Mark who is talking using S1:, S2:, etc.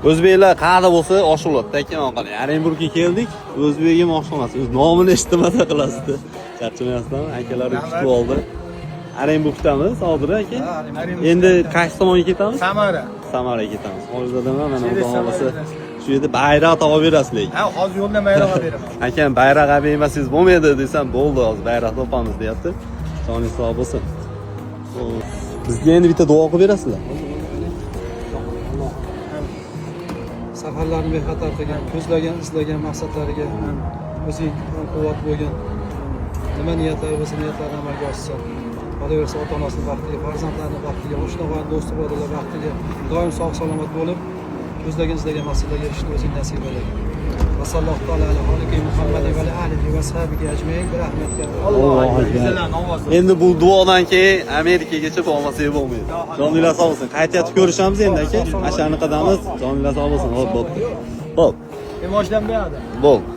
S1: O'zbeklar qayerda bo'lsa oshiqiladi aka, mana qarang. Orenburgga keldik, o'zbegim oshiq emas. O'z nomini eshitmasa qilasizda. Charchamayapsizlarmi? Akalar kutib oldi. Orenburgdamiz hozir, aka. Endi qaysi tomonga ketamiz?
S2: Samara.
S1: Samaraga ketamiz. Hozirda mana,
S2: Через
S1: xudo xohlasa
S2: Samara.
S1: Shu yerda bayroq topib berasiz lekin.
S2: Ha, hozir yo'ldan bayroq olib beraman.
S1: Akam bayroq olib bermasangiz bo'lmaydi desam, bo'ldi, hozir bayroq topamiz deyapti. Joningiz sog' bo'lsin. Bizga endi bitta duo qilib berasizlar.
S3: Alloh safarlarni bexatar qilgan, ko'zlagan, izlagan maqsadlariga ham o'zing quvvat bo'lgin. Nima niyatlari bo'lsa, niyatlarini amalga oshsin. Qolaversa, ota onasini baxtiga, farzandlarini baxtiga, oshna va do'st birodarlar baxtiga doim sog' salomat bo'lib, ko'zlagan, izlagan maqsadlarga erishishni o'zing nasib aylagin. Va sallallohu taala ala xoliqi Muhammadi va ala alihi va ashabihi ajmain bi rahmatika.
S1: Allohu akbar. Endi bu duodan keyin Amerikagacha bormasak bo'lmaydi. Joninglar sog' bo'lsin. Qaytayotib ko'rishamiz endi, aka. Mana shu qadamiz. Joninglar sog' bo'lsin. Xo'p, bo'pti. Xo'p,
S2: Emoshdan bu yoqda.
S1: bo'ldi.